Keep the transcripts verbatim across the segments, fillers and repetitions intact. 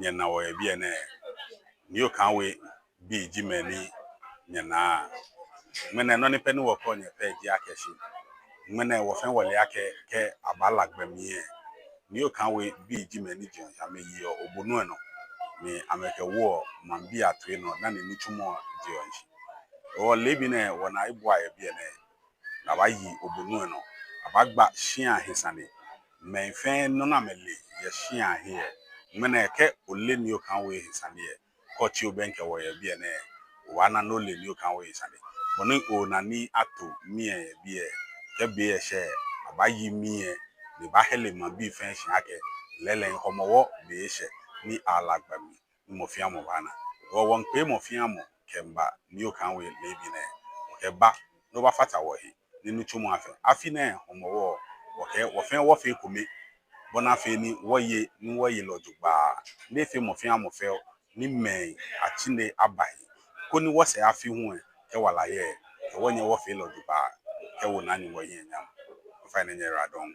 Nyɛnaa wɔyɛ biɛ nɛɛ, Nii Okaŋ We bii ji mɛi ni nyɛnaa. Ŋmɛnɛ nɔ ni pɛ ni wɔkɛɔ nyɛ pɛ ji akɛ shi ŋmɛnɛ wɔ fɛɛ wɔle akɛ kɛ abaala gbɛ mli lɛ, Nii Okaŋ We bii ji mɛi ni jeɔ shishi, amɛyeɔ obonu lɛ nɔ ni amɛkɛwoɔ maŋbii atoi nɔ dani nitsumɔ jeɔ shishi. Hewɔ leebi nɛɛ wɔnaa ebua yɛ biɛ nɛɛ, ni abaaye obonu lɛ nɔ, abaagba shia he sane. Mɛi fɛɛ nɔ ni amɛle yɛ shia he lɛ, ŋmɛnɛ kɛ ole Nii Okaŋ We he sane lɛ, kɛ otsi obɛŋkɛ wɔ yɛ biɛ nɛɛ, obaana ni ole Nii Okaŋ We he sane. Bɔ ni ona ni ato mii lɛ yɛ biɛ, kɛ be lɛ shɛ, abaaye mii lɛ, ni abaahele maŋbii fɛɛ shi akɛ lɛɛlɛŋ Hɔmɔwɔ be eshɛ ni aala gbɛ mli, ni mɔ fɛɛ mɔ baana. Hewɔ wɔmiikpee mɔ fɛɛ mɔ kɛmiiba Nii Okaŋ We leebi nɛɛ, wɔkɛba ni wɔbafata wɔhe ni nitsumɔ afee. Afi nɛɛ Hɔmɔwɔ, wɔkɛɛ wɔ fɛɛ wɔfee ekome, bɔ ni afee ni wɔye, ni wɔye lɛ jogbaŋŋ, ni efee mɔ fɛɛ mɔ fɛo, ni mɛi atsine aba he, koni wɔsɛɛ afi hu lɛ, kɛ wala yɛ, kɛ wɔnyɛ wɔfee lɛ jogbaŋŋ, kɛ wɔna Nyɔŋmɔ hiɛ nyam. Ofainɛ, nyɛyiwaladɔŋŋ.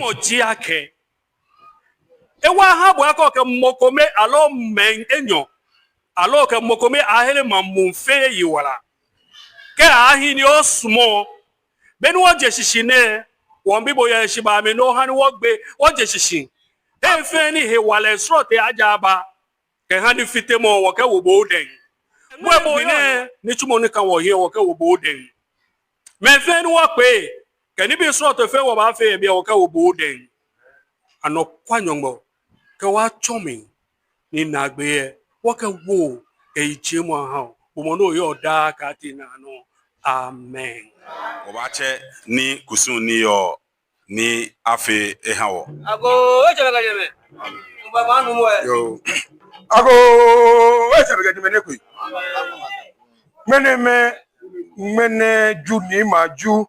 Mɔ ji akɛ ewa ha bo akɛ okɛ mɔ kome aloo mɛi enyɔ, aloo okɛ mɔ kome ahere maŋ muu fɛɛ yiwala. Kɛ ahi ni osumɔɔ, be ni wɔje shishi nɛɛ, wɔmiibi bo yɛ heshibaa mli ni oha ni wɔgbe, wɔje shishi. He fɛɛ ni hewalɛ srɔtoi ajɛ aba, kɛha nifitemɔ, wɔkɛwo bo odɛŋ. Ŋwɛi bo nɛɛ, nitsumɔ ni ka wɔhiɛ, wɔkɛwo bo odɛŋ. Mɛi fɛɛ ni wɔkpe, kɛ nibii srɔtoi fɛɛ wɔbaafee yɛ biɛ, wɔkɛwo bo odɛŋ. Anɔkwa Nyɔŋmɔ, kɛ wɔtsɔ mli ni naagbee lɛ, wɔkɛwo eyijiemɔ aha bo, bo mɔ ni oyɔɔ daa kɛyashi naanɔ. Amen. Wɔbaatsɛ Nii kusum ni yɔɔ ni afee eha wɔ. Agoo, etsɛmɛi kɛ nyɛmɛi. Yoo. Agoo, etsɛmɛi kɛ nyɛmɛi ni eko. Ŋmɛnɛ mɛɛ, ŋmɛnɛ Ju ni ma Ju.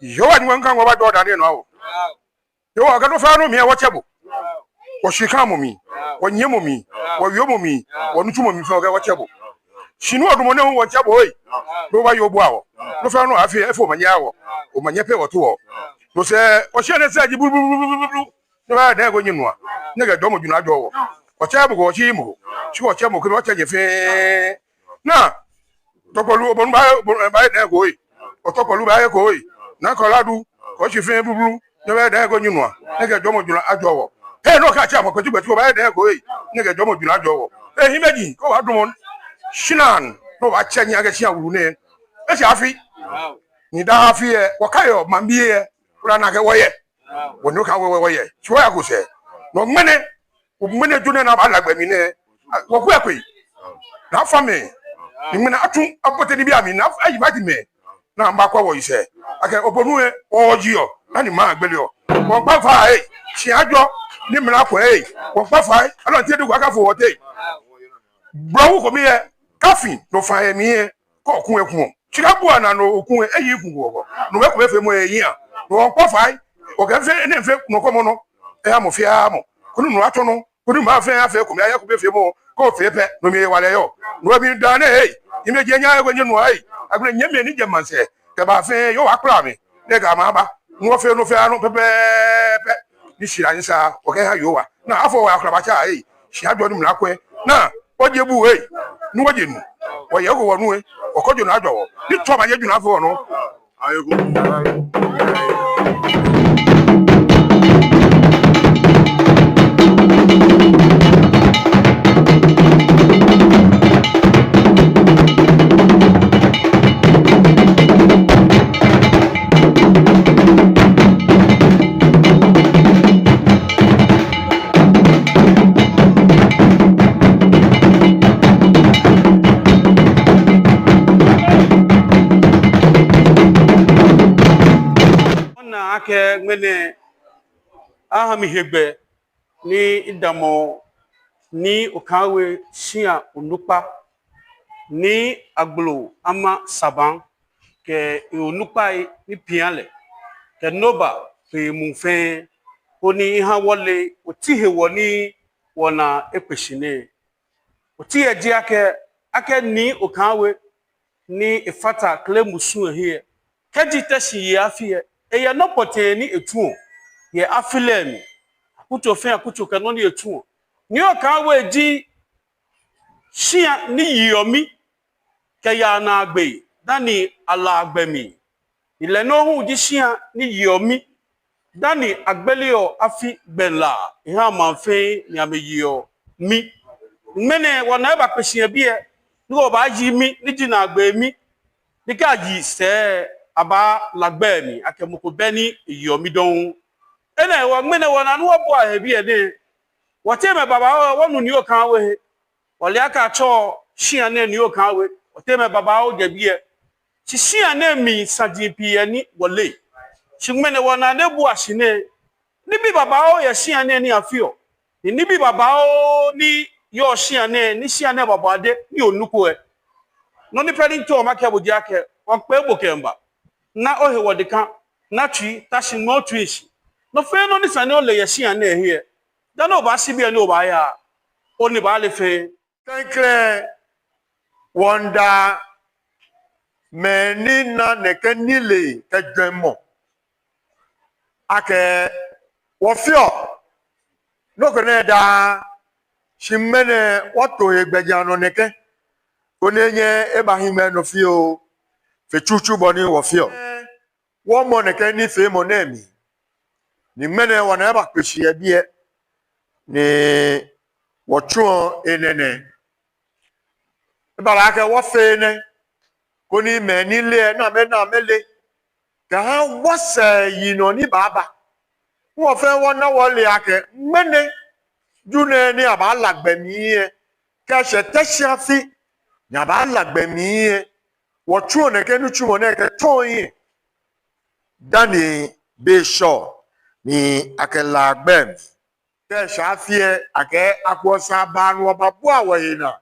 Yoo, wa ni wɔŋka ŋwɛi ba dɔ da ni nɔ awo. Yoo, kɛ nɔ fɛɛ nɔ mli lɛ wɔtsɛ bo. Wɔshikãmɔ mli, wɔnyiɛmɔ mli, wɔwiemɔ mli, wɔnitsumɔ mli fɛɛ kɛ wɔtsɛ bo. Shi nɔ ni wɔdumɔ nɛɛ hu wɔtsɛ bo, ei. Nɔ ba yoo bo awo. Nɔ fɛɛ nɔ afee, efee omanye awo. Omanye pɛ wɔtaoɔ. No sɛɛ, wɔshɛ nɛɛ sɛɛ ji blu blu blu. Nyɛbaa dɛŋ ko nyɛnua. Nyɛkɛ jɔɔmɔ jurɔ ajɔɔ wɔ. Wɔtsɛ mɔ ko, wɔtsi mɔ ko. Shi wɔtsɛ mɔ ko, wɔtsɛ nyɛ fɛɛ. Naa, Tɔkpɔlu, obonu baaye, obonu baaye dɛŋ ko ei. Otɔkpɔlu baaye ko ei. Naa Kɔladu, kɛ oshi fɛɛ blu blu. Nyɛbaa dɛŋ ko nyɛnua. Nyɛkɛ jɔɔmɔ jurɔ ajɔɔ wɔ. Hei, nɔ ka tsɛ mɔ kpɛti kpɛti ko baaye dɛŋ ko ei. Nyɛkɛ jɔɔmɔ jurɔ ajɔɔ wɔ. Ei, hiɛ mɛi ji, kɛ wɔdumɔ. Shi naa, nɔ wɔtsɛ nyɛ akɛ shia wulu nɛɛ. eshɛ afi. Ni daa afi lɛ, wɔkaiɔ maŋbii lɛ, kula nakai wɔyɛ. Wɔnɔ ka wɔ, wɔ, wɔyɛ. Shi wɔyako sɛɛ. No ŋmɛnɛ, ŋmɛnɛ Ju nɛɛ ni abaala gbɛmi nɛɛ, a, wɔkwɛ, kwɛ. Ni afa mɛi. Ni ŋmɛnɛ atsu, abote nibii amli, ni afa, ayi bati mɛi. Ni amɛbakwɛ wɔyisɛɛ. Akɛ obonu lɛ, wɔjieɔ. Ni maŋ agbeleɔ. Wɔmiikpa fai, ee. Shi ajɔ, ni mla kwɛ, ee. Wɔmiikpa fai, alɔnte du kwa kafo wɔteŋ. Blɔfo ko mli lɛ, kafin, no fai yɛ mli lɛ. Kɛ oku lɛ kuɔ. Shi kɛ obua naa ni oku lɛ, eyi kuɔ ko. No lɛ ekomefeemɔ lɛ ehiaa. No wɔmiikpa fai, okɛ fɛɛ, enɛ fɛɛ, no kɔmɔ nɔ. Eha mɔ fɛɛ mɔ. Koni no atsɔ nɔ. Koni maŋ fɛɛ afee ekome, aya ekomefeemɔ. Kɛ ofee pɛ, no mli hewalɛ yɔɔ. No mli daa nɛɛ, ee. Nyɛmɛi ji nyɛ, ewe nyɛnɔ, ee. Agbɛnɛ nyɛmɛi ni jɛ maŋsɛɛ kɛba fɛɛ, Yehowa kpla amɛ. Ni ekɛ amɛ aba. No fɛɛ, no fɛɛ, no pɛpɛɛpɛ. Ni shia ni sa, okɛha Yehowa. Ni afɔ wɔ akrabatsa, ee. Shi ajɔ ni mla kwɛ. Ni wɔje bu, ee. Ni wɔje nu. Wɔyɛ ko wɔnu, ee. Wɔkɔjɔ ni ajɔ wɔ. Ni tsɔɔ ma yɛ Ju ni afɔ wɔ nɔ. Aye ko. Ona akɛ ŋmɛnɛ aha mi hegbɛ ni midamɔ Nii Okaŋ We shia onukpa, Nii Agblo Ama Saban, kɛ eonukpai ni pia lɛ, kɛ Noba fɛɛ muu fɛɛ, koni eha wɔle oti hewɔ ni wɔna ekpe shi nɛɛ. Oti lɛ ji akɛ, akɛ Nii Okaŋ We ni efata Klɛ musu lɛ he lɛ, kɛji Teshie afi lɛ, eyɛ nɔ pɔtɛɛ ni etsuɔ yɛ afi lɛ mli. Akutso fɛɛ akutso kɛ nɔ ni etsuɔ. Nii Okaŋ We ji shia ni yiɔ mi kɛyaa naagbee dani alaa gbɛ mli. Ni lɛ nɔŋŋ hu ji shia ni yiɔ mi dani agbeleɔ afi gbɛlaa ehaa maŋ fɛɛ ni amɛyiɔ mi. Ŋmɛnɛ wɔna ebakpe shi yɛ biɛ ni wɔbaayi mi ni ji naagbee mi. Ni kɛ ayi sɛɛ abaala gbɛ mli akɛ mɔ ko bɛ ni eyiɔ mi dɔŋŋ. Enɛ hewɔ ŋmɛnɛ wɔna ni wɔbua he biɛ nɛɛ. Wɔteŋ mɛi babaoo wɔnu Nii Okaŋ We he. Wɔle akɛ atsɛɔ shia nɛɛ Nii Okaŋ We. Wɔteŋ mɛi babaoo jɛ biɛ. Shi shia nɛɛ mli saji pii yɛ ni wɔleee. Shi ŋmɛnɛ wɔna ni ebua shi nɛɛ, nibii babaoo yɛ shia nɛɛ ni afeɔ. Ni nibii babaoo ni yɔɔ shia nɛɛ, ni shia nɛɛ baba dɛ ni onuko lɛ. Nɔ ni pɛ ni mitaoɔ makɛɛ bo ji akɛ, wɔkpee bo kɛmiiba. Na ohe wɔ dekã, na tsui, ta shi ŋmɛ otsui shi. Nɔ fɛɛ nɔ ni sa ni ole yɛ shia nɛɛ he lɛ, dani obaashi biɛ ni obaaya, oni baale fɛɛ. Klɛŋklɛŋ, wɔmiida mɛi ni na nɛkɛ nilee kɛ jwɛŋmɔ akɛ wɔfeɔ nɔ ko nɛɛ daa, shi ŋmɛnɛ wɔto he gbɛjianɔ nɛkɛ, koni enyɛ ebahi ŋmɛnɛ fioo fe tsutsu bɔ ni wɔfeɔ. Wɔmɔ nɛkɛ nifeemɔ nɛɛ mli. Ni ŋmɛnɛ wɔna ebakpe shi yɛ biɛ. Ni wɔtsuɔ enɛ nɛɛ. Ebala akɛ wɔfee enɛ, koni mɛi ni leee lɛ, ni amɛna amɛle. Kɛha wɔsɛɛ yinɔ ni baaba. Wɔ fɛɛ wɔna wɔle akɛ ŋmɛnɛ Ju nɛɛ ni abaala gbɛ mli lɛ, kɛ eshɛ Teshie afi ni abaala gbɛ mli lɛ, wɔtsuɔ nɛkɛ nitsumɔ nɛɛ kɛtsɔɔ hiɛ dani be shɛɔ ni akɛlaa gbɛ mli. Kɛ eshɛ afi lɛ, akɛ akuɔ sa baa ni wɔbabua wɔhe naa,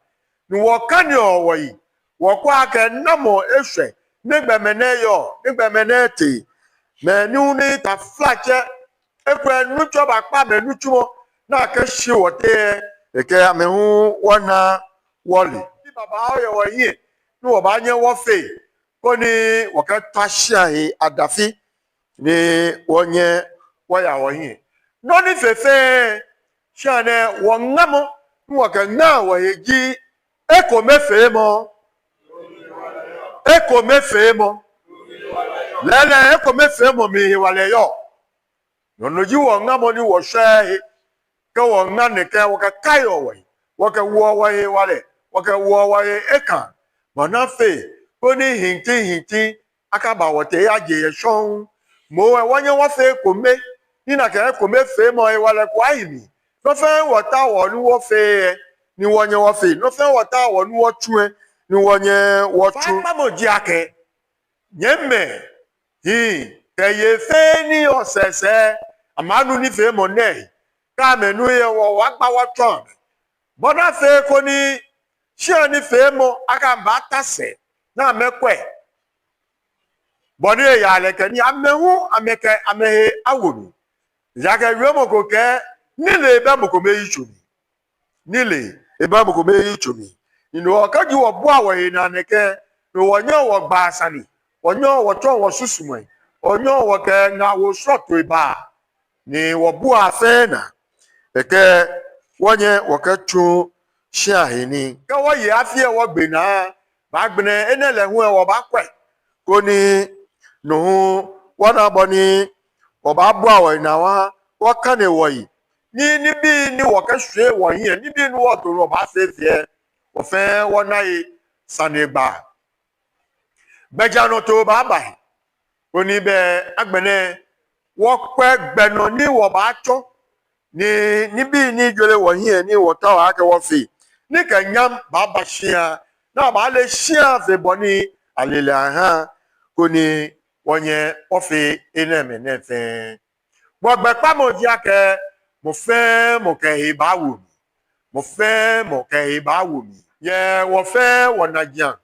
ni wɔkaneɔ wɔyi, wɔkwɛɔ akɛ namɔ eshwɛ, nɛgbɛ mɛnɛ yɔɔ, nɛgbɛ mɛnɛ tee. Mɛi ni hu ni taflatsɛ, ekwɛ nitsumɔ bakpa amɛnitsumɔ, ni akɛshi wɔteŋ lɛ, ekɛ amɛ hu wɔna wɔle. Nibii babaoo yɛ wɔhiɛ ni wɔbaanyɛ wɔfee, koni wɔkɛtswa shia he adafi, ni wɔnyɛ wɔya wɔhiɛ. Nɔ ni fe fɛɛ, shia nɛɛ wɔŋamɔ ni wɔkɛŋaa wɔhe ji ekomefeemɔ. Ekomefeemɔ. Lɛɛlɛŋ ekomefeemɔ mli hewalɛ yɔɔ. No nɔ ji wɔŋamɔ ni wɔshwɛɔ he. Kɛ wɔŋa nɛkɛ, wɔkɛkaiɔ wɔhe, wɔkɛwoɔ wɔhe hewalɛ, wɔkɛwoɔ wɔhe ekãa. Bɔ ni afee koni hintihinti akaba wɔteŋ yaje yɛ shɔŋŋ. Moŋ lɛ wɔnyɛ wɔfee ekome, ni nakai ekomefeemɔ hewalɛ ko ahi mli. Nɔ fɛɛ wɔtaoɔ ni wɔfee lɛ, ni wɔnyɛ wɔfee. Nɔ fɛɛ wɔtaoɔ ni wɔtsu lɛ, ni wɔnyɛ wɔtsu. Faikpamɔ ji akɛ, nyɛmimɛi, hii kɛ yei fɛɛ ni yɔɔ sɛɛsɛɛ, amɛnu nifeemɔ nɛɛ. Kɛ amɛnu lɛ, wɔbaagba wɔtsɔɔ amɛ, bɔ ni afee koni shia nifeemɔ akɛ amɛbaata sɛɛ ni amɛkwɛ bɔ ni eyaa lɛ kɛ ni amɛ hu amɛkɛ amɛhe awo mli. Ejaakɛ wiemɔ ko kɛɛ, nilee bɛ mɔ kome yitso mli. Nilee, ebɛ mɔ kome yitso mli. Ni no hewɔ kɛji wɔbua wɔhe naa nɛkɛ, ni wɔnyɛɔ wɔgbaa sane, wɔnyɛɔ wɔtsɔɔ wɔsusumɔi, wɔnyɛɔ wɔkɛ ŋaawoo srɔtoi baa, ni wɔbua fɛɛ naa, ekɛ wɔnyɛ wɔkɛtsu shia he nii. Kɛ wɔye afi lɛ wɔgbe naa, bɛ agbɛnɛ enɛ lɛ hu lɛ wɔbaakwɛ, koni no hu wɔna bɔ ni wɔbaabua wɔhe naa wɔha, wɔkane wɔyi. Ni nibii ni wɔkɛshwie wɔhiɛ, nibii ni wɔto ni wɔbaafee fɛɛ, wɔ fɛɛ wɔna he sanegbaa. Gbɛjianɔtoo baaba he, koni bɛ agbɛnɛ wɔkwɛ gbɛ nɔ ni wɔbaatsɔ, ni nibii ni jwere wɔhiɛ ni wɔtaoɔ akɛ wɔfee, ni kɛ nyam baaba shia, ni abaale shia fe bɔ ni ale lɛ aha, koni wɔnyɛ wɔfee enɛɛmɛi nɛɛ fɛɛ. Wɔgbɛkpamɔ ji akɛ, mɔ fɛɛ mɔ kɛ ehe baawo mli. Mɔ fɛɛ mɔ kɛ ehe baawo mli. Yɛ wɔ fɛɛ wɔnajiaŋ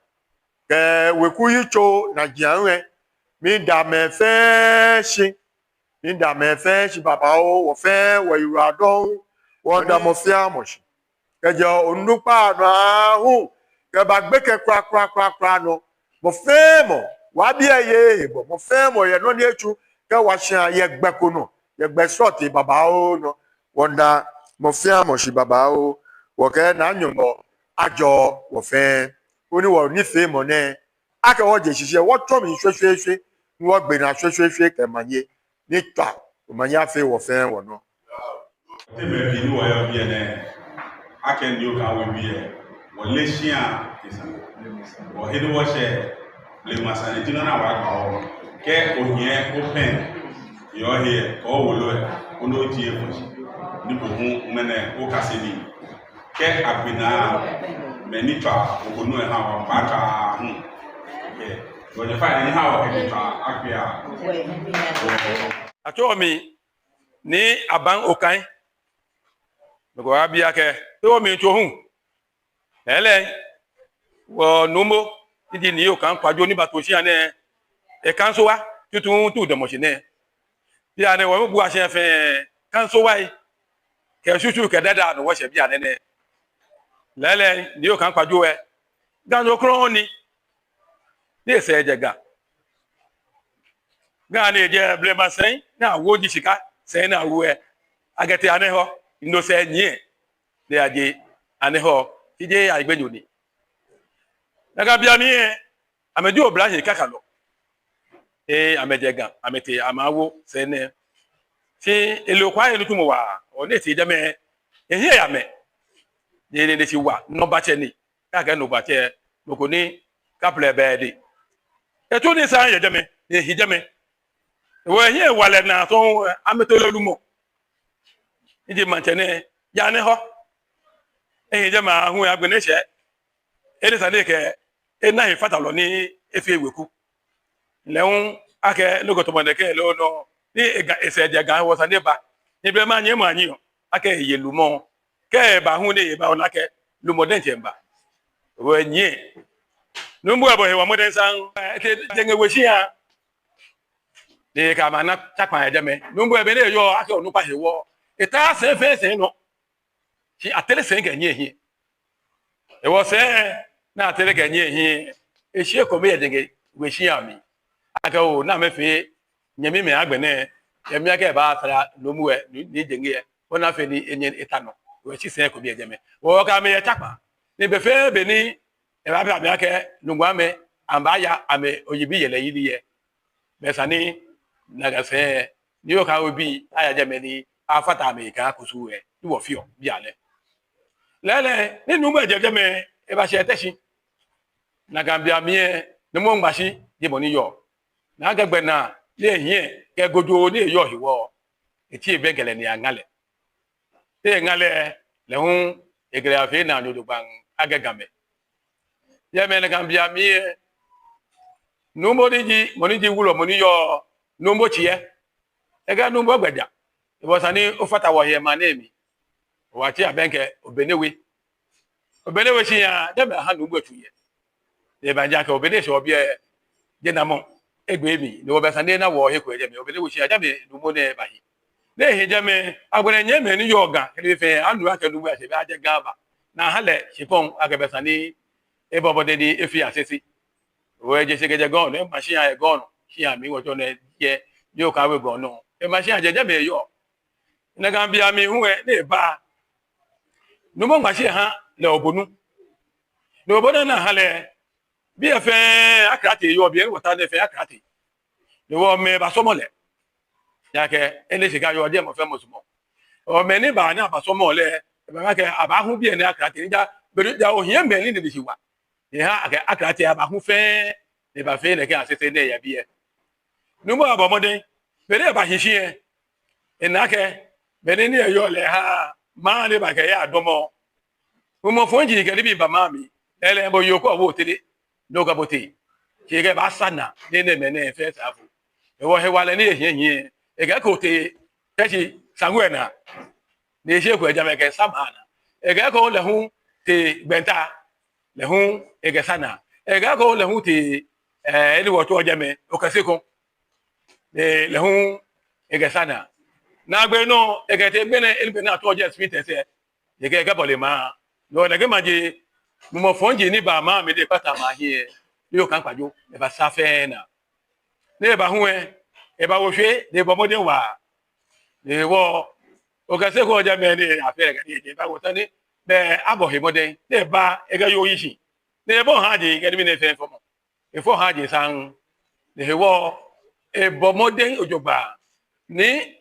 kɛ weku yitso najiaŋ lɛ, miida mɛi fɛɛ shi. Miida mɛi fɛɛ shi babaoo, wɔ fɛɛ wɔyiwaladɔŋŋ. Wɔmiida mɔ fɛɛ mɔ shi, kɛjɛ onukpa nɔ aahu kɛba gbekɛ kwraa kwraa kwraa kwraa nɔ. Mɔ fɛɛ mɔ, wɔbii lɛ yɛ he bɔ, mɔ fɛɛ mɔ yɛ nɔ ni etsu kɛwa shia yɛ gbɛ ko nɔ, yɛ gbɛ srɔtoi babaoo nɔ. Wɔmiida mɔ fɛɛ mɔ shi babaoo. Wɔkɛɛ Naa Nyɔŋmɔ ajɔɔ wɔ fɛɛ, koni wɔnifeemɔ nɛɛ, akɛ wɔje shishi lɛ, wɔtsɔ mli shweshweeshwe, ni wɔgbe naa shweshweeshwe kɛ manye, ni tswa omanye afee wɔ fɛɛ wɔnɔ. Tɛmɛ bi ni wɔyɔɔ biɛ nɛɛ, akɛ Nii Okaŋ We bii lɛ, wɔle shia kɛ sane. Wɔhe ni wɔshɛ, blema sane ji nɔ ni wɔbaagba wɔ. Kɛ ohiɛ o pen yɛ ohe lɛ, kɛ owolo lɛ, koni ojie fɔ shi. Ni bo hu ŋmɛnɛ okase nii. Kɛ agbe naa, mɛi ni tswa okonu lɛ ha wɔ, baatswa hu. Kɛ, wɔnyɛ fai ni ha wɔ kɛ ni tswa akpia. Atsɛɔ mi Nii Aban Okaŋ. Mɛi komɛi baabi akɛ, te wɔmiitsɔ hu? Lɛɛlɛŋ, wɔ nuumo, ni ji Nii Okaŋ Kwajo ni bato shia nɛɛ, ekansowa tuuntu damɔ shi nɛɛ. Bianɛ wɔmiibua shi fɛɛ, kansowai kɛ tsutsu kɛ dada nɔ wɔshɛ bianɛ nɛɛ. Lɛɛlɛŋ, Nii Okaŋ Kwajo lɛ, Ganyo krɔŋŋ ni, ni esɛɛ jɛ Ga. Ga ni ejɛ blema sɛi, ni awo ji shika sɛi ni awo lɛ, akɛtee Anɛhɔ, no sɛɛ nyiɛ, ni aje Anɛhɔ, shi jeee Ayigbenyo ni. Nakai bei amli lɛ, amɛji oblahii kakalɔ. Ee, amɛjɛ Ga, amɛtee amɛwo sɛi nɛɛ. Shi ele okwaa he nitsumɔ waa, ni etee jɛmɛ, ehiɛ yɛ amɛ. Ni ene ni shi wa, nɔbatsɛ ni, akɛ nɔbatsɛ, mɔ ko ni kaplɛ bɛ edɛŋ. Etsu nii saŋŋ yɛ jɛmɛ, ni ehi jɛmɛ. Hewɔ ehiɛ wa lɛ naa sɔŋŋ, amɛto lɛ lumɔ. Ni ji maŋtsɛ nɛɛ, yɛ Anɛhɔ. Ehi jɛmɛ aahu agbɛnɛ eshɛ. Ene sane kɛ, ena hefatalɔ ni efee weku. Lɛ hu akɛ nɔ ko tamɔ nɛkɛ lɛ nɔ, ni ega, esɛɛ jɛ Ga hewɔ sane ba. Ni blema nyiɛmɔ anyiɛɔ, akɛ eye lumɔ. Kɛ eba hu ni eba ona akɛ lumɔ diɛŋtsɛ miiba. Hewɔ enyiɛ. Nuumo lɛ bɔ hewɔ mɔdɛŋ saŋŋ, etee Jeŋ We shia. Ni ekɛ amɛ ana tsakpaa yɛ jɛmɛ. Nuumo lɛ be ni eyɔɔ akɛ onukpa hewɔ, etaa sɛi fɛɛ sɛi nɔ. Shi atere sɛi kɛnyiɛ ehiɛ. Hewɔ sɛi ni atere kɛnyiɛ ehiɛ, eshi ekome yɛ Jeŋ We shia mli. Akɛ oo, ni amɛfee nyɛmimɛi agbɛnɛ, yɛ mli akɛ ebaasara nuumo lɛ, ni, ni Jeŋ lɛ, bɔ ni afee ni enyɛ eta nɔ. Hewɔ eshi sɛi ekome yɛ jɛmɛ. Hewɔ ekɛ amɛ yɛ tsakpaa. Ni be fɛɛ be ni ebabi amɛ akɛ, nungua mɛ, amɛbaaya amɛ oyibi yɛlɛ yeli lɛ. Bɛ esa ni nakai sɛi, Nii Okaŋ We bii aya jɛmɛ ni afata amɛ kɛ akusum lɛ, ni wɔfeɔ bianɛ. Lɛɛlɛŋ, ni nuumo lɛ jɛ jɛmɛ, ebashɛ Teshi. Nakai bei amli lɛ, Nuumo Ŋmashi ji mɔ ni yɔɔ. Ni akɛ gbɛnaa ni ehiɛ kɛ gojoo ni eyɔɔ hewɔ, etsɛ ebɛŋkɛ lɛ ni eyaŋa lɛ. Ni eŋa lɛ, lɛ hu ekɛ lɛ yafee naanyo jogbaŋŋ akɛ Gamɛi. Yɛ mɛi nɛɛ Gamɛi amli lɛ, nuumo ni ji, mɔ ni ji wulɔmɔ ni yɔɔ, nuumo tsi lɛ, ekɛɛ nuumo gbɛjianɔ, hewɔ esa ni ofata wɔhe yɛ maŋ nɛɛ mli. Wɔtsi abɛŋkɛ Obenewe. Obenewe shia, jɛmɛ aha nuumo etsu yɛ. Ni ebaanyɛ akɛ Obenewe shɛ biɛ, jɛnamɔ egbe mli, ni wɔbɛ esa ni ena wɔhe eko yɛ jɛmɛ. Obenewe shia, jɛmɛ nuumo nɛɛ bahi. Ni ehi jɛmɛ, agbɛnɛ nyɛmimɛi ni yɔɔ Ga, kɛ nibii fɛɛ, anu akɛ nuumo lɛ atsɛ, bɛ ajɛ Ga aba. Ni aha lɛ shikpɔŋ akɛ bɛ esa ni ebɔ mɔdɛŋ ni efee Asese. Hewɔ eje shishi kɛjɛ gɔŋ nɔ, ema shia yɛ gɔŋ nɔ, shia mli wɔtsɔ nɛɛ jɛ, ni okɛɛ awe gɔŋ nɔ. Ema shia jɛ, jɛmɛ eyɔɔ. Nɛkɛ bei amli hu lɛ, ni eba, nuumo Ŋmashi lɛ ha lɛ obonu. Ni obonu ni aha lɛ, biɛ fɛɛ aklate yɔɔ, biɛ ni wɔta nɛɛ fɛɛ aklate. Ni hewɔ mɛi basɔmɔ lɛ. Ejaakɛ enɛ shika yɔɔ, jeee mɔ fɛɛ mɔ sumɔɔ. Hewɔ mɛi ni ba ni abasɔmɔ lɛ, ebaanyɛ akɛ abahu biɛ ni aklate. Ni ja, be ni ja ohiɛ mɛi ni nine shi wa. Eha akɛ aklate abahu fɛɛ, ni ebafee nɛkɛ Asese nɛɛ yɛ biɛ. Nuumo lɛ bɔ mɔdɛŋ, be ni ebahi shi lɛ, ena akɛ, be ni nii lɛ yɔɔ lɛ ha, maŋ ni eba kɛ ya dɔmɔ. Mumɔ fɔji kɛ nibii ba maŋ mli, lɛɛlɛŋ bo yoo ko awo tete, ni okɛ bo tee. Shi kɛ eba sa naa, ni enɛ mɛi nɛɛ fɛɛ sa fo. Hewɔ hewalɛ ni ehiɛ hiɛ, ekɛ eko tee, Teshie Saŋku lɛ naa. Ni eshi eko yɛ jɛmɛ ekɛsa maŋ naa. Ekɛ eko lɛ hu tee Gbɛnta, lɛ hu ekɛsa naa. Ekɛ eko lɛ hu tee, eh, he ni wɔtsɛɔ jɛmɛ, Okɛseko. Ni lɛ hu ekɛsa naa. Naagbee nɔ, ekɛtee gbɛ nɛɛ, he ni gbɛ nɛɛ atsɛɔ jɛ Spintex lɛ, ekɛ, ekɛbɔle maŋ. No nɛkɛ maji, mumɔ fɔji ni ba maŋ mli ni ekpata maŋ hiɛ, Nii Okaŋ Kwajo, ebasa fɛɛ naa. Ni eba hu lɛ, ebawo shwie, ni ebɔ mɔdɛŋ waa. Ni hewɔ, Okɛseko jɛmɛ ni afee lɛ kɛ nii lɛ, ebawo tani, bɛ abɔ he mɔdɛŋ, ni eba, ekɛ yoo yi shi. Ni ebɔ haaji, kɛ nibii nɛɛ fɛɛ fɔmɔ. Efɔ haaji saŋŋ. Ni hewɔ, ebɔ mɔdɛŋ jogbaŋŋ. Ni,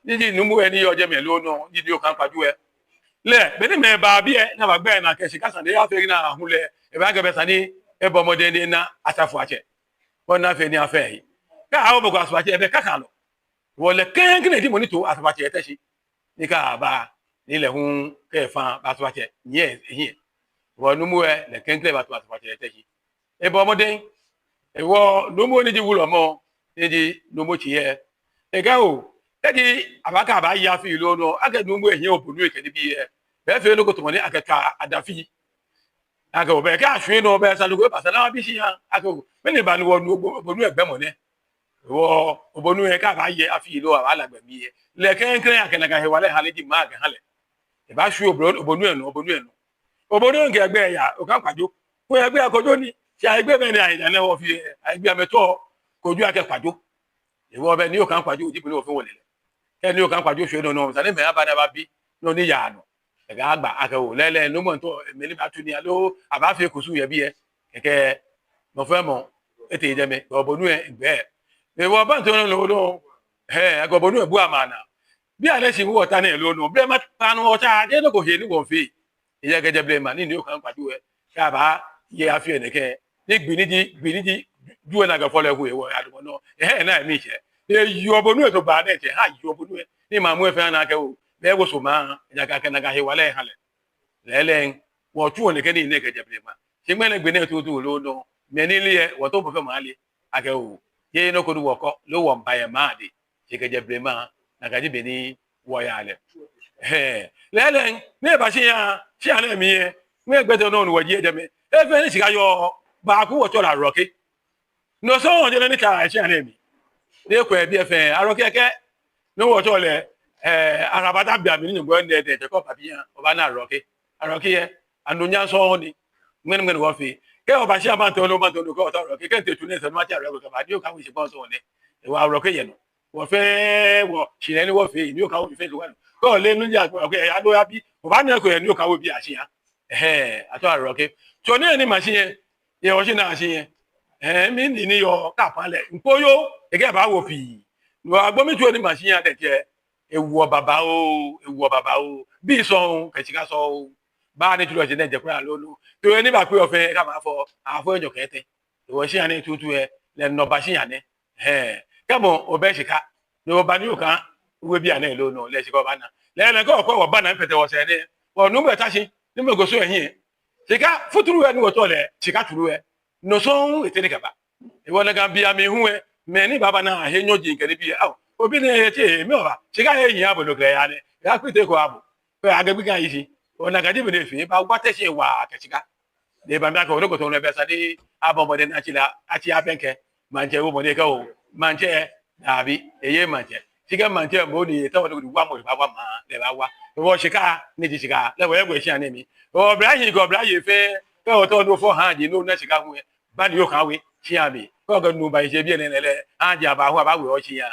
ni ji nuumo lɛ ni yɔɔ jɛmɛ lolo nɔ, ni ji Nii Okaŋ Kwajo lɛ. Lɛ, be ni mɛi ba biɛ, ni aba gbɛ naa kɛ shika sane ni afee ni ahu lɛ, ebaakɛɛ bɛ esa ni ebɔ mɔdɛŋ ni ena asafoiatsɛ. Bɔ ni afee ni afee lɛ. Kɛ awo mɔ ko asafoiatsɛ, ebɛ kakalɔ. Hewɔ lɛ klɛŋklɛŋ ji mɔ ni to asafoiatsɛ yɛ Teshie. Ni kɛ aba, ni lɛ hu kɛ efã ba asafoiatsɛ, nyɛ ehiɛ. Hewɔ nuumo lɛ, lɛ klɛŋklɛŋ bato asafoiatsɛ yɛ Teshie. Ebɔ mɔdɛŋ, hewɔ nuumo ni ji wulɔmɔ, ni ji nuumo tsi lɛ. Ekɛɛ oo, kɛji abaakɛɛ abaaye afi lolo nɔ, akɛ nuumo lɛ hiɛ obonu lɛ kɛ nibii lɛ, bɛ efee nɔ ko tamɔ ni akɛtɔ adafi. Akɛ oo, bɛ kɛ ashwie nɔ, bɛ esa nɔ ko eba esa ni abi shia. Akɛ oo, mɛni ba ni wɔnu obonu lɛ gbɛmɔ nɛɛ. Hewɔ obonu lɛ kɛ abaaye afi lolo, abaala gbɛ mli lɛ, lɛ klɛŋklɛŋ akɛ nakai hewalɛ ha lɛ ji maŋ kɛha lɛ. Ebaashwie obonu, obonu lɛ nɔ, obonu lɛ nɔ. Obonu lɛ kɛ egbɛi ya, Okaŋ Kwajo. Ko egbɛi Kojo ni, shi egbɛi bɛ ni ayi dani wɔfee, egbɛi amɛtsɛɔ Kojo akɛ Kwajo. Hewɔ bɛ Nii Okaŋ Kwajo ji mɔ ni wɔfɛɛ wɔle lɛ. Kɛ Nii Okaŋ Kwajo shwie nɔ nɔ, esa ni mɛi aba ni ababi nɔ ni yaa nɔ. Ekɛɛ agba akɛ oo, lɛɛlɛŋ, nuumo ntɔ, mɛni baatu nii aloo, abaafee kusum yɛ biɛ. Kɛkɛ, mɔ fɛɛ mɔ, etee jɛmɛ, obonu lɛ gbɛ. Hewɔ bantɔ nɔ lolo nɔ, hɛɛ, akɛ obonu lɛ bu amɛ naa. Bianɛ shi wɔta nɛɛ lolo nɔ, blema kpaŋ nɔ wɔtsa, jeee nɔ ko hee ni wɔfee. Eyɛ kɛjɛ blema, ni Nii Okaŋ Kwajo lɛ, kɛ abaaye afi lɛ nɛkɛ. Ni gbi ni ji, gbi ni ji, ju lɛ ni akɛfɔ lɛ hu lɛ, wɔ adumɔ nɔ. Ehe na mi tsɛ. Eyi obonu lɛ to gba nɛɛ tsɛ, ha yi obonu lɛ. Ni maŋ muu lɛ fɛɛ ana akɛ oo, bɛ ewo sɔɔmɔ, ejaakɛ akɛ nakai hewalɛ ha lɛ. Lɛɛlɛŋ, wɔtsuɔ nɛkɛ nii nɛɛ kɛjɛ blema. Shi ŋmɛnɛ gbi nɛɛ tuutu lolo nɔ, mɛni lɛ, wɔto mɔ fɛɛ mɔ ale. Akɛ oo, jeee nɔ ko ni wɔkɔ, loo wɔmiiba yɛ maŋ dɛŋ. Shi kɛjɛ blema, nakai ji bɔ ni wɔyaa lɛ. Hɛɛ, lɛɛlɛŋ, ni eba shia, shia nɛɛ mli lɛ, ŋmɛnɛ gbɛ tɛ nɔ ni wɔji yɛ jɛmɛ. Efee ni shika yɔɔ, baaku wɔtsɛɔ lɛ Arɔke. No sɔŋŋ ji nɔ ni ta shia nɛɛ mli. Ni ekwɛ biɛ fɛɛ, Arɔke kɛ, ni wɔtsɛɔ lɛ, eh, arabata bia mli ni nyɔŋmɔ nɛɛ dɛŋ, tsɛ ko ba biɛ, obaana Arɔke. Arɔke lɛ, anunyam sɔŋŋ ni. Ŋmɛnɛ ŋmɛnɛ wɔfee. Kɛ oba shia mantɔ loo mantɔ loo kɛ ota Arɔke, kɛ ntɛ tu nɛɛ sɛɛ ni matsɛ Arɔke kɛba, Nii Okaŋ Wishi bɔ sɔŋŋ nɛ. Ewa Arɔke yɛ nɔ. Wɔ fɛɛ, wɔshihilɛ ni wɔfee, Nii Okaŋ Wishi fɛɛ wɔ. Kɛ ole nu ja, Arɔke lɛ, aloo abi. Obaana ko yɛ Nii Okaŋ Wishi bia shia. Ɛhɛɛ, atsɛɔ Arɔke. Tsɔ nɛɛ ni ma shi lɛ, yɛ wɔ shi naa shi lɛ. Ɛhɛɛ, mi ni ni yɔɔ, kɛ apa lɛ. Ŋkpɔ yoo, ekɛ baawo pii. No agbo mi tsɔ ni ma shi lɛ, adɛŋ tsɛ. Ewoɔ babaoo, ewoɔ babaoo. Bii sɔŋŋ, kɛ shika sɔŋŋ. Baa ni tsulɔ shi nɛɛ jɛ kura lolo. To yɛ ni baakpe ofɛɛ, kɛ mafɔ, afɔ enyɔ kɛ etɛ. Wɔshĩa nɛɛ tuutu lɛ, lɛ nɔ ba shĩa nɛɛ. Hɛɛ, kɛ mɔ obɛ shika, ni oba ni okã we bianɛ lɛ nɔ, lɛ shika obaana. Lɛɛlɛŋ kɛ okwɛ wɔbana mpɛtɛ wɔsɛɛ nɛɛ, wɔnuumo lɛ ta shi, ni mɔ ko sɔ ehiɛ. Shika futuru lɛ ni wɔtao lɛ, shika turu lɛ. No sɔŋŋ etee ni kɛba. Hewɔ nakai bei amli hu lɛ, mɛi ni baaba naa ahe nyɔji kɛ nibii lɛ, ao, obi nɛɛ etsɛ, mɛɛ oba, shika he nyiɛ abo nɔ kɛ lɛ yaa nɛɛ, ya kpite ko abo. Kɛ akɛ gbi kã yi shi, ona akɛ ji be ni efee, ebawa Teshie waa kɛ shika. Ni eba mli akɛ, onɔ ko tɔŋŋ lɛ bɛ esa ni abɔ mɔdɛŋ ni atsi lɛ, atsi afɛŋ kɛ maŋtsɛ, wo mɔ ni ekɛɛ oo, maŋtsɛ, daabi, eyeee maŋtsɛ. Shi kɛ maŋtsɛ moŋ ni etao ni wa mɔ ni baawa maŋ, lɛ baawa. Hewɔ shika, ni ji shika, lɛ wɔyɛ wɔshĩa nɛɛ mli. Oblayei kɛ oblayei fɛɛ, kɛ otao ni ofɔ haaji ni ona shika hu lɛ, ba ni okã we shĩa mli. Kɛ okɛ nuu ba shi biɛ nɛɛ lɛ, haaji abaahu abaawe oshĩa.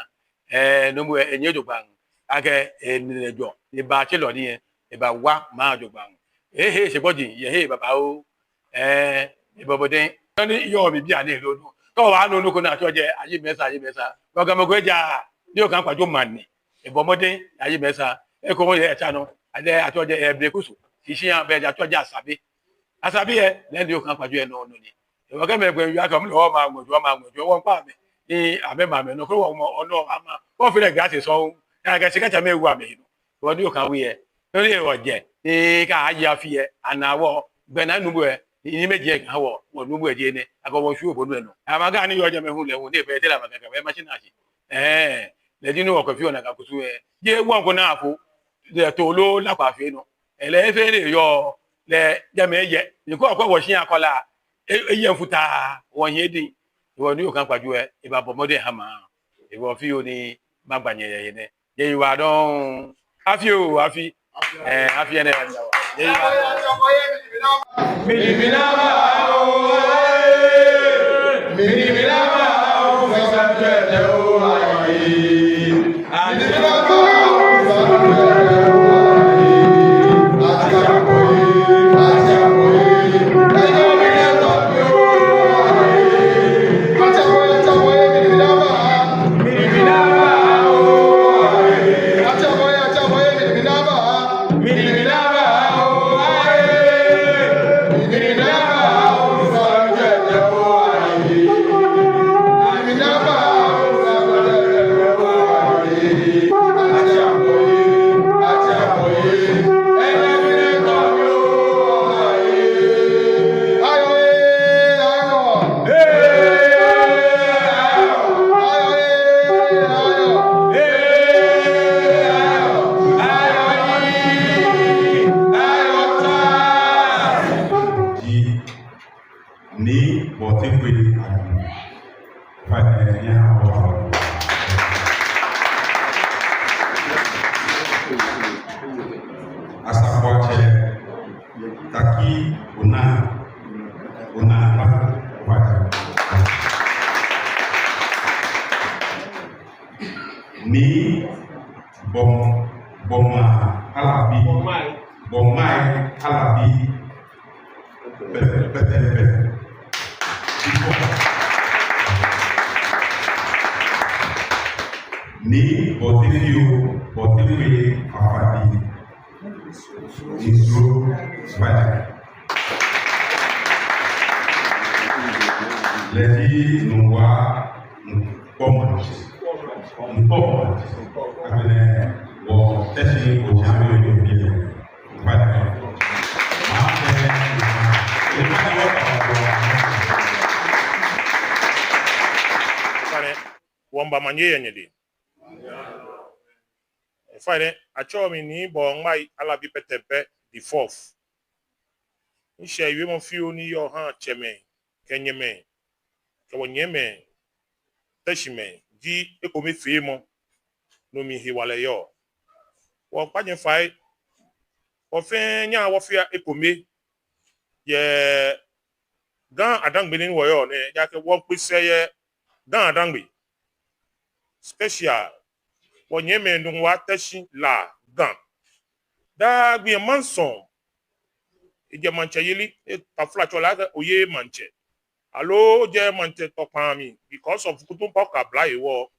Ɛɛ, nuumo lɛ, enyɛ jogbaŋŋ. Akɛ, ɛɛ, ni lɛ jɔ, ni baatse lɔ ni lɛ, ebaawa maŋ jogbaŋŋ. Ehe, eshɛ gbɔji, yɛ he babaoo. Ɛɛ, ebɔ mɔdɛŋ. Nɔ ni yɔɔ mli bianɛ lɛ nɔ. Kɛ obaanu nɔ ko ni atsɛɔ jɛi, Ayi Mɛsa, Ayi Mɛsa. Kɛ okɛ mɔ ko eja, ni okã Kwajo maŋ nɛɛ. Ebɔ mɔdɛŋ, Ayi Mɛsa. Eko yɛ etsa nɔ. Alɛ atsɛɔ jɛi, ɛɛ, Blekusu. Shishia bɛ ja atsɛɔ jɛi Asabe. Asabe lɛ, lɛ ni okã Kwajo lɛ nɔ nɔ ni. Hewɔ kɛ mɛi gbɛ yɔɔ akɛ mɔ lɛ, oo, maŋ ŋmɔjɔ, maŋ ŋmɔjɔ, wɔŋkpa amɛ. Ni amɛma amɛ nɔ, kɛ wɔ mɔ, onɔ ama. Wɔfee lɛ gase sɔŋŋ. Akɛ shika tsa amɛwo amɛhe nɔ. Hewɔ ni okã we lɛ. Nɔ ni wɔjɛ. Ni kɛ aye afi lɛ, ana wɔ. Gbɛ naa nuumo lɛ. Ni mɛi jɛ kã wɔ. Wɔnuumo lɛ ji enɛ. Akɛ wɔshwie obonu lɛ nɔ. Amɛgã ni yɔɔ jɛmɛ hu lɛ hu. Ni ebɛ tela ma kaka, bɛ ma shi na shi. Ɛɛ. Lɛ ji ni wɔkɛ fioo nakai kusum lɛ. Jeee wɔŋ ko naa afo. Lɛ too loo la kwa fee nɔ. Lɛ efee ni eyɔɔ, lɛ jɛmɛ eyɛ. Ni kɛ okwɛ wɔshĩa kɔla, e, eyɛ futaa, wɔhiɛ diŋ. Hewɔ ni okã Kwajo lɛ, ebaabɔ mɔdɛŋ eha maŋ. Hewɔ fioo ni magba nyɛ yɛ he nɛɛ. Nyɛyiwaladɔŋŋ. Afi oo, afi. Ɛɛ, afi nɛɛ. Nyɛyiwaladɔŋŋ. Nii Bɔtekwei Adu. Asafoatsɛ Taki Ona, Ona Ba Kwaja. Nii Bɔm, Bɔma Alabi, Bɔmai Alabi. Pɛtɛpɛ. Nii Bɔtefioo, Bɔtefioo Afadi. Nsuo Badi. Lɛ ji Nuŋua Ŋkpɔmɔ. Ŋkpɔmɔ. Agbɛnɛ wɔ Teshie Otsiami Obi lɛ. Ofainɛ, wɔmiiba omanye yɛ nyɛdɛŋ. Ofainɛ, atsɛɔ mi Nii Bɔmai Alabi Pɛtɛpɛ the fourth. Mishɛɛ wiemɔ fioo ni yɔɔ ha tsɛmɛi kɛ nyɛmɛi kɛ wɔnyɛmimɛi Teshiemɛi ji ekomefeemɔ. No mli hewalɛ yɔɔ. Wɔkpa nyɛ fai, wɔ fɛɛ nyɛhaa wɔfea ekome yɛ Ga Adaŋme ni wɔyɔɔ nɛɛ, ejaakɛ wɔkpe sɛɛ yɛ Ga Adaŋme. Special, wɔnyɛmimɛi Nuŋua, Teshie, La, Ga. Daa gbi yɛ maŋsɔ, ejɛ maŋtsɛyeli, taflatsɛ lɛ akɛ oyeee maŋtsɛ. Aloo ojɛ maŋtsɛ tɔkpaa mli because of kutumpɔɔ kɛ abla hewɔ.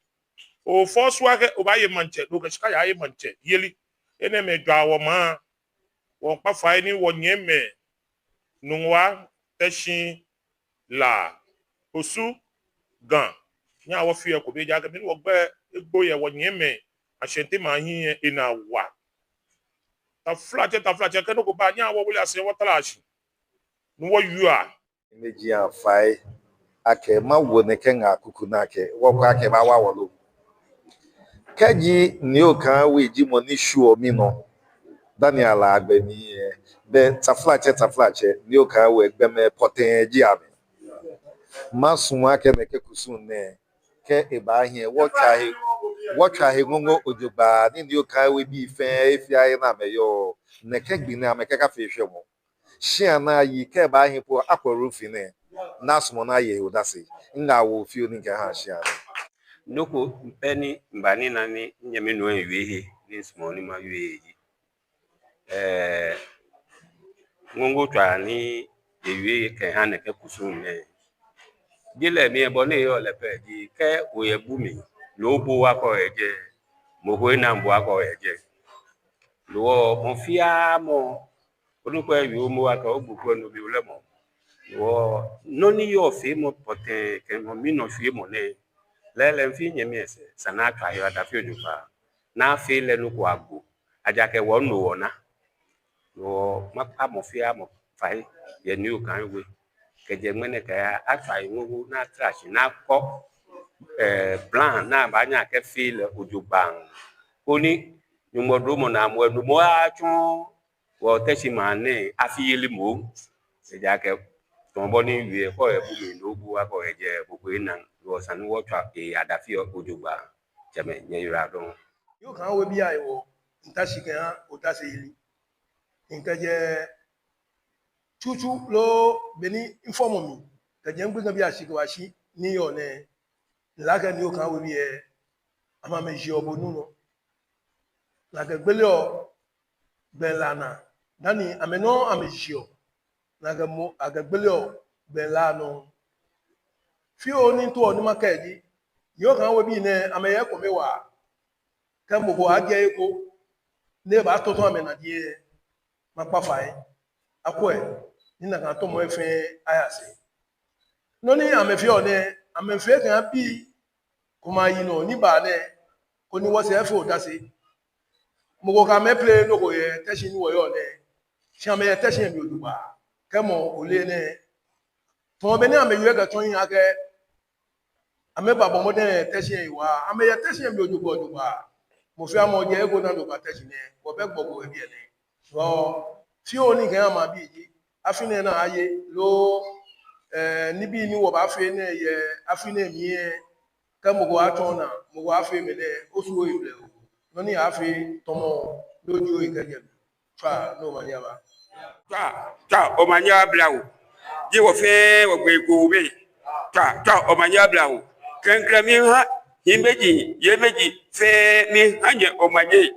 Ofɔɔ su akɛ obaaye maŋtsɛ, ni okɛ shika yaaye maŋtsɛyeli. Enɛɛmɛi jwaa wɔmaŋ. Wɔmiikpa fai ni wɔnyɛmimɛi Nuŋua, Teshie, La, Osu, Ga. Nyɛhaa wɔfea ekome, ejaakɛ beni wɔgbɛi egbo yɛ wɔnyɛmimɛi Ashanti maŋ hiɛ lɛ, enaa wa. Taflatsɛ, taflatsɛ, kɛ nɔ ko ba, nyɛhaa wɔwula shi wɔtara shi ni wɔyɔɔ. Ni ji afai akɛ mawo nɛkɛ ŋaa kuku nɛɛ akɛ wɔkwɛ akɛ ebaawa wɔ lo. Kɛji Nii Okai We ji mɔ ni shwieɔ minɔ dani ala gbɛ mli lɛ, bɛ taflatsɛ, taflatsɛ, Nii Okai We gbɔmɛi pɔtɛɛ ji amɛ. Masumɔ akɛ nɛkɛ kusum nɛɛ, kɛ eba hiɛ, wɔtswa he, wɔtswa he ŋoŋo jogbaŋŋ, ni Nii Okai We bii fɛɛ, he fɛɛ he ni amɛyɔɔ, nɛkɛ gbi nɛɛ amɛkɛkafee shwɛmɔ. Shia ni ayi kɛ eba hiɛ po, akwɛ Rufi nɛɛ, ni asumɔ ni aye he odase. Miŋa wɔ fioo ni mikɛha shia nɛɛ. Nɔ ko pɛ ni miba ni mina ni minyɛmi nuu lɛ ewie he, ni misumɔɔ ni mawie he ji, eh, ŋoŋo tswaa ni ewie kɛha nɛkɛ kusum nɛɛ. Jeŋ lɛ mli lɛ bɔ ni eyɔɔ lɛ pɛ ji, kɛ oyɛ bu mli, loo bo owa kɔ yɛ jɛi, mɔ ko enaaa bo owa kɔ yɛ jɛi. Loo mɔ fɛɛ mɔ, onukpa yoo mɔ wa kɛ ogbu ko no bi ole mɔ. Loo nɔ ni yɔɔ feemɔ pɔtɛɛ kɛ mɔ mli nɔ feemɔ nɛɛ, lɛɛlɛŋ fɛɛ nyɛmi lɛ sɛɛ, esa ni atswa he adafio jogbaŋŋ, ni afee lɛ nɔ ko agbo, ejaakɛ wɔnu wɔna. Loo makpa mɔ fɛɛ mɔ fai yɛ Nii Okai We kɛjɛ ŋmɛnɛ kɛya, atswa he ŋoŋo ni atara shi ni akɔ, eh, plan ni abaanyɛ akɛfee lɛ jogbaŋŋ. Koni Nyɔŋmɔ duromɔ ni amɛnu mɔ atsɔ wɔ Teshie maŋ nɛɛ afiyeli moŋ. Ejaakɛ tamɔ bɔ ni miwie, kɛ oyɛ bu mli, loo bo owa kɔ yɛ jɛi, mɔ ko enaaa, loo esa ni wɔtswa he adafio jogbaŋŋ. Tsɛmɛi, nyɛyiwaladɔŋŋ. Yoo, kɛ wɔbii ayi wɔ, mita shi kɛha odaseyeli. Mikɛjɛ tsutsu loo beni mifɔmɔ mli, kɛjɛ migbeŋbii ashi kɛbashi ni yɔɔ nɛɛ, mile akɛ Nii Okai We bii lɛ, amɛ amɛjiɔ bo nu nɔ. Ni akɛgbeleɔ gbɛlaa naa, dani amɛ nɔŋŋ amɛjiɔ. Ni akɛ mɔ, akɛgbeleɔ gbɛlaa nɔ. Fioo ni mitaoɔ ni makɛɛ ji, Nii Okai We bii nɛɛ, amɛyɛ ekome waa. Kɛ mɔ ko ajɛ eko ni ebaatɔtɔ amɛnaa lɛ, makpa fai, akwɛ, ni nakai tɔmɔ lɛ fɛɛ aya sɛɛ. Nɔ ni amɛfeɔ nɛɛ, amɛfee kɛha bii komɛi ayi nɔ ni baa nɛɛ, koni wɔsɛɛ afee odase. Mɔ ko kɛ amɛ plenee nɔ ko yɛ Teshie ni wɔyɔɔ nɛɛ, shi amɛyɛ Teshie mli jogbaŋŋ. Kɛ mɔ ole nɛɛ, tamɔ bɔ ni amɛwie kɛtsɔ hiɛ akɛ amɛbabɔ mɔdɛŋ yɛ Teshie waa, amɛyɛ Teshie mli jogbaŋŋ jogbaŋŋ. Mɔ fɛɛ mɔ jɛ eko ni eba Teshie nɛɛ, wɔbɛ gbɔ ko yɛ biɛ nɛɛ. Loo fioo ni mikɛha maŋbii ji, afi nɛɛ naa aye, loo, eh, nibii ni wɔbaafee nɛɛ yɛ afi nɛɛ mli lɛ, kɛ mɔ ko atsɔ naa, mɔ ko afee mɛni, osu oyi blɛoo. Nɔ ni afee tɔmɔ, no ji oyi kɛjɛ mli. Tswa, ni omanye aba. Tswa, tswa, omanye aba oo. Ji wɔ fɛɛ wɔgbee ko be. Tswa, tswa, omanye aba oo. Klɛŋklɛŋ miiha, hiimeji, yeimeji fɛɛ miiha nyɛ omanye.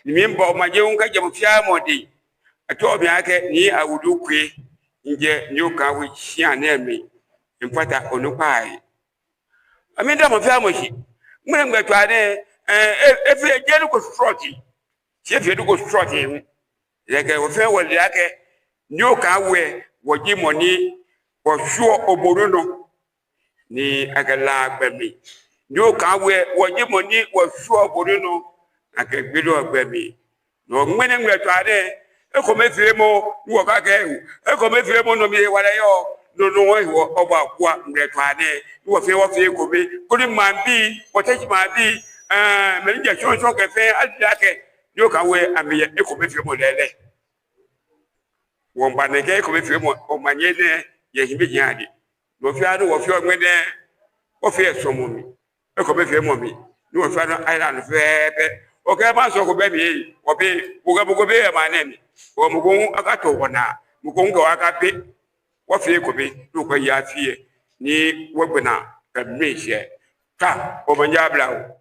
Ni miiba omanye ŋkɛjɛ mɔ fɛɛ mɔ dɛŋ. Atsɛɔ mi akɛ Nii Awudu Kwei. Mijɛ Nii Okai We shia nɛɛ mli. Mifata onukpai. Amɛmiida mɔ fɛɛ mɔ shi. Ŋmɛnɛ ŋmɛlɛtswaa nɛɛ, eh, eh, efee jeee nɔ ko srɔto. Shi efee nɔ ko srɔto hu. Ejaakɛ wɔ fɛɛ wɔle akɛ Nii Okai We, wɔji mɔ ni wɔshwieɔ obonu nɔ ni akɛlaa gbɛ mli. Nii Okai We, wɔji mɔ ni wɔshwieɔ obonu nɔ ni akɛgbeleɔ gbɛ mli. No ŋmɛnɛ ŋmɛlɛtswaa nɛɛ, ekomefeemɔ ni wɔkɛkɛɛ, ekomefeemɔ nɔ mli hewalɛ yɔɔ, no nɔŋŋ hewɔ wɔbaakwɛ ŋmɛlɛtswaa nɛɛ, ni wɔ fɛɛ wɔfee ekome, koni maŋbii, wɔ Teshie maŋbii, eh, mɛi ni jɛ shɔŋŋ shɔŋŋ kɛ fɛɛ ale akɛ Nii Okai We amɛyɛ ekomefeemɔ lɛɛlɛŋ. Wɔmiiba nɛkɛ ekomefeemɔ omanye nɛɛ yɛ hiimeji adɛŋ. Nɔ fɛɛ nɔ ni wɔfeɔ ŋmɛnɛ, wɔfeɔ yɛ suɔmɔ mli, ekomefeemɔ mli, ni wɔ fɛɛ wɔna island fɛɛ pɛ. Okɛ maŋsɔ ko bɛ mli, wɔbɛ, okɛ mɔ ko bɛ yɛ maŋ nɛɛ mli, okɛ mɔ ko hu akatɔ wɔnaa, mɔ ko hu kɛ wɔ akabɛ. Wɔfee ekome, ni wɔkɛya fɛɛ, ni wɔgbɛnaa kɛ miishɛɛ. Tswa, omanye aba oo.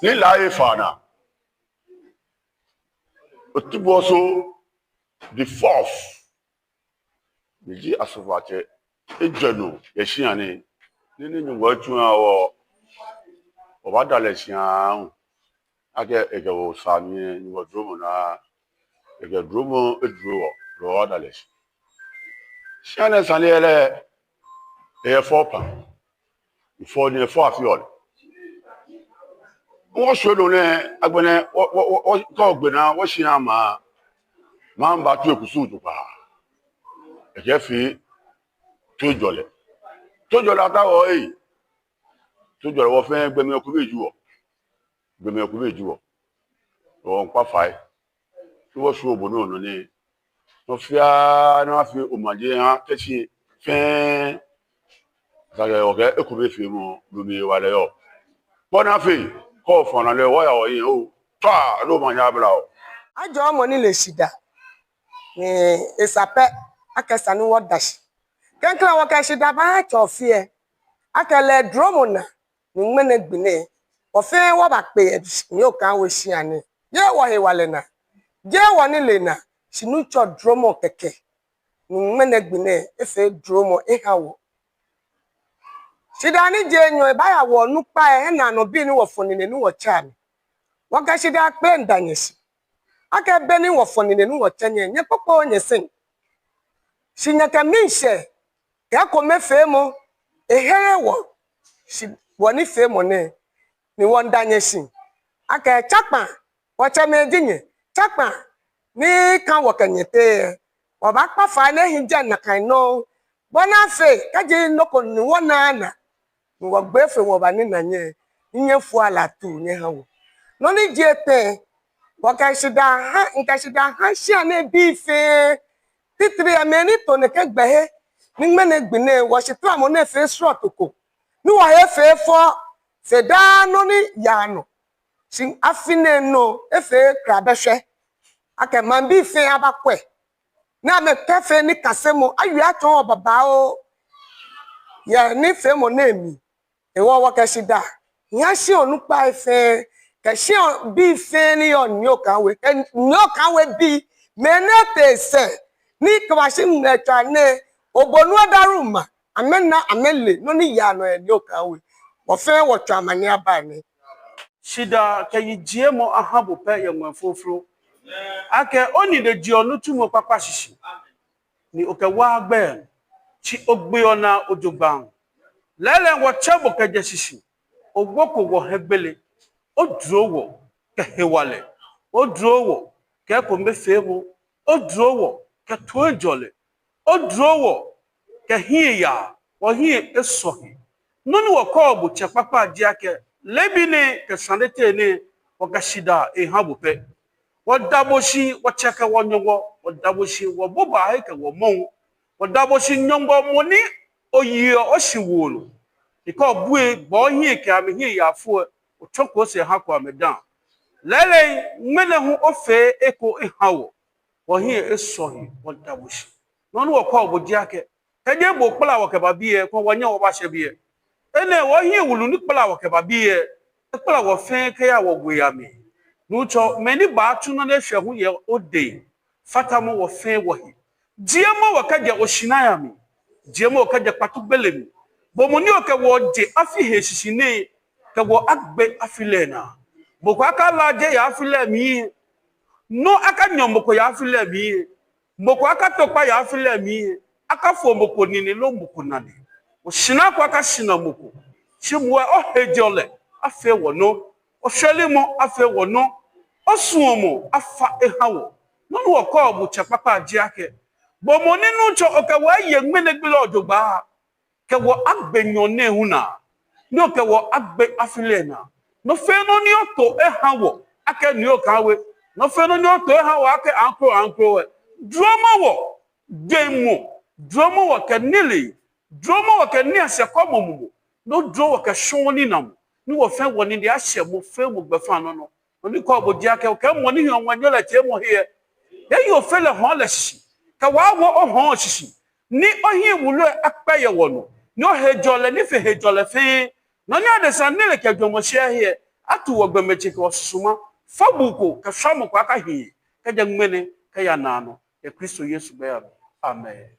Ni La efa naa. Otiboso the fourth. Miji asafoatsɛ ejwɛ nɔ yɛ shia nɛɛ. Nii ni Nyɔŋmɔ etsu eha wɔ, wɔbaada lɛ shi aahu. Akɛ ekɛ wɔ sa nii, Nyɔŋmɔ duromɔ naa, ekɛ duromɔ eduro wɔ, loo wɔbaada lɛ shi. Shia nɛɛ sane lɛ, eyɛ fɔ paa. Efɔ ni efɔ afi ole. Wɔshwɛ nɔ nɛɛ, agbɛnɛ, wɔ, wɔ, wɔ, wɔ, kɛ ogbe naa, wɔshia maŋ, maŋ baatsu ekusum jogbaŋŋ. Ekɛfee toiŋjɔlɛ. Toiŋjɔlɛ ataoɔ ee. Toiŋjɔlɛ wɔ fɛɛ gbɔmɛi komɛi ji wɔ. Gbɔmɛi komɛi ji wɔ. Wɔmiikpa fai. Ni wɔshwie bo nɔ nɔ nɛɛ. Nɔ fɛɛ nɔ ni afee omanye aha Teshie fɛɛ. Esa akɛ wɔkɛ ekomefeemɔ lɛ mli hewalɛ yɔɔ. Bɔ ni afee kɛ ofɔ naa lɛ wɔya wɔhiɛ oo. Tswa, loo omanye abla wɔ. Ajɔɔ mɔ ni le shidaa. Ni esa pɛ akɛ esa ni wɔda shi. Klɛŋklɛŋ wɔkɛ shidaa baha Tsɛ Ofe. Akɛ lɛ duromɔ naa. Ni ŋmɛnɛ gbi nɛɛ, wɔ fɛɛ wɔbakpe yɛ Nii Okaŋ We shia nɛɛ. Jeee wɔhewalɛ naa, jeee wɔnilee naa, shi Nuŋtsɔ duromɔ kɛkɛ. Ni ŋmɛnɛ gbi nɛɛ, efee duromɔ eha wɔ. Shidaa ni ji enyɔ, ebaaya wɔ onukpai, enaanɔ bii ni wɔfɔ nine ni wɔtsɛ amɛ. Wɔkɛ shidaa kpee miida nyɛ shi. Akɛ be ni wɔfɔ nine ni wɔtsɛ nyɛ, nyɛkpokpooo nyɛsɛŋ. Shi nyɛkɛ miishɛɛ kɛ ekomefeemɔ ehere wɔ, shi wɔnifeemɔ nɛɛ, ni wɔmiida nyɛ shi. Akɛ tsakpaa, wɔtsɛmɛi ji nyɛ, tsakpaa ni ka wɔkɛ nyɛ teŋ, wɔbaakpa fai ni ehi jɛi nakai nɔŋŋ. Bɔ ni afee, kɛji nɔ ko ni wɔnaaa naa, ni wɔgbee fɛɛ wɔba ni wɔna nyɛ, ni nyɛfua lɛ atuu nyɛha wɔ. Nɔ ni ji etɛ, wɔkɛ shidaa ha, mikɛ shidaa ha shia nɛɛ bii fɛɛ, titri amɛ ni to nɛkɛ gbɛhe, ni ŋmɛnɛ gbi nɛɛ, wɔshitramɔ nɛɛ efee srɔto ko, ni wɔhe efee fɔ fe daa nɔ ni yaa nɔ. Shi afi nɛɛ nɔ, efee krabɛshwɛ. Akɛ maŋbii fɛɛ abakwɛ. Ni amɛkɛfee nikasemɔ, awie atsɔɔ wɔ babaoo. Yɛ nifeemɔ nɛɛ mli. Hewɔ wɔkɛ shidaa ha shia onukpai fɛɛ, kɛ shia bii fɛɛ ni yɔɔ Nii Okaŋ We, kɛ Nii Okaŋ We bii, mɛi ni tee sɛɛ, ni kɛbashi ŋmɛlɛtswaa nɛɛ, obonu adaru ma, amɛna, amɛle nɔ ni yaa nɔ yɛ Nii Okaŋ We. Wɔ fɛɛ wɔtsɔ amanie aba nɛ. Shidaa kɛ yijiemɔ aha bo pɛ yɛ ŋwɛi fofro. Akɛ onine jeɔ nitsumɔ kpakpa shishi. Ni okɛwaaa gbɛ, shi ogbeɔ naa jogbaŋŋ. Lɛɛlɛŋ wɔtsɛ bo kɛjɛ shishi, owoko wɔ hiɛgbele. Oduro wɔ kɛ hewalɛ. Oduro wɔ kɛ ekomefeemɔ. Oduro wɔ kɛ toiŋjɔlɛ. Oduro wɔ kɛ hiɛyaa, wɔhiɛ esɔ he. Nɔ ni wɔkɛɔ bo Tsɛ kpakpa ji akɛ, leebi nɛɛ kɛ sane teŋ nɛɛ, wɔkɛ shidaa eha bo pɛ. Wɔda bo shi, wɔtsɛ kɛ wɔNyɔŋmɔ, wɔda bo shi, wɔbobaahe kɛ wɔmɔɔ. Wɔda bo shi Nyɔŋmɔ mɔ ni oyeɔ oshiwoo nɔ. Ni kɛ obue gbɔi hiɛ kɛ amɛhiɛ yaafo lɛ, otsɔko osɛɛ ohako amɛ dã. Lɛɛlɛŋ, ŋmɛnɛ hu ofee eko eha wɔ. Wɔhiɛ esɔ he, wɔda bo shi. Nɔ ni wɔkɛɔ bo ji akɛ, kɛji bo okpala wɔ kɛba biɛ, kɛ wɔnyɛ wɔbashɛ biɛ. Enɛ wɔhiɛ wulu ni kpala wɔ kɛba biɛ, ekpala wɔ fɛɛ kɛya wɔwei amli. Nuŋtsɔ, mɛi ni baatsu nɔ nɛɛ eshwɛ hu yɛ odɛŋ, fatamɔ wɔ fɛɛ wɔhe. Jiemɔ wɔ kɛjɛ oshinai amli. Jiemɔ wɔ kɛjɛ kpatu gbele mli. Bo mɔ ni okɛ wɔ je afi hee shishi nɛɛ, kɛ wɔ agbe afi lɛ naa. Mɔ ko akalaaje yɛ afi lɛ mli. Nɔ akanyɔ mɔ ko yɛ afi lɛ mli. Mɔ ko akatokpa yɛ afi lɛ mli, akafo mɔ ko nine loo mɔ ko nane. Oshinaa ko akashina mɔ ko. Shi moŋ lɛ, ohejɔlɛ afee wɔnɔ. Oshwelimɔ afee wɔnɔ. Osuɔmɔ afa eha wɔ. Nɔ ni wɔkɛɔ bo Tsɛ kpakpa ji akɛ, bo mɔ ni Nuŋtsɔ okɛ wɔ aye ŋmɛnɛ gbi lɛ jogbaŋŋ. Kɛ wɔ agbe nyɔɔŋ nɛɛ hu naa, ni okɛ wɔ agbe afi lɛ naa. Nɔ fɛɛ nɔ ni oto eha wɔ akɛ Nii Okaŋ We, nɔ fɛɛ nɔ ni oto eha wɔ akɛ aŋkroaŋkro lɛ, duromɔ wɔ jwɛŋmɔ, duromɔ wɔ kɛ nilee, duromɔ wɔ kɛ niiasɛɛkɔmɔ mumɔ, ni oduro wɔ kɛ shɔŋŋ ninamɔ, ni wɔ fɛɛ wɔnine ashɛ mɔ fɛɛ mɔ gbɛfaŋnɔ nɔ. Nɔ ni kɔɔ bo ji akɛ, okɛ mɔ ni hiɔ ŋwɛi ni ole tee mɔ he lɛ, yɛ Ofe lɛ hɔɔŋ lɛ shishi, kɛ wɔ hu wɔhɔɔ shishi, ni ohiɛ wulu lɛ akpɛ yɛ wɔnɔ, ni ohejɔlɛ ni fe hejɔlɛ fɛɛ, nɔ ni adesa nilee kɛ jwɛŋmɔ shɛɛɛ he lɛ, Atu wɔ gbɔmɔtso kɛ wɔ susuma, fɔbuu ko kɛ shwamɔ ko akahi kɛjɛ ŋmɛnɛ kɛya naanɔ, yɛ Kristo Yesu gbɛi amli. Amen.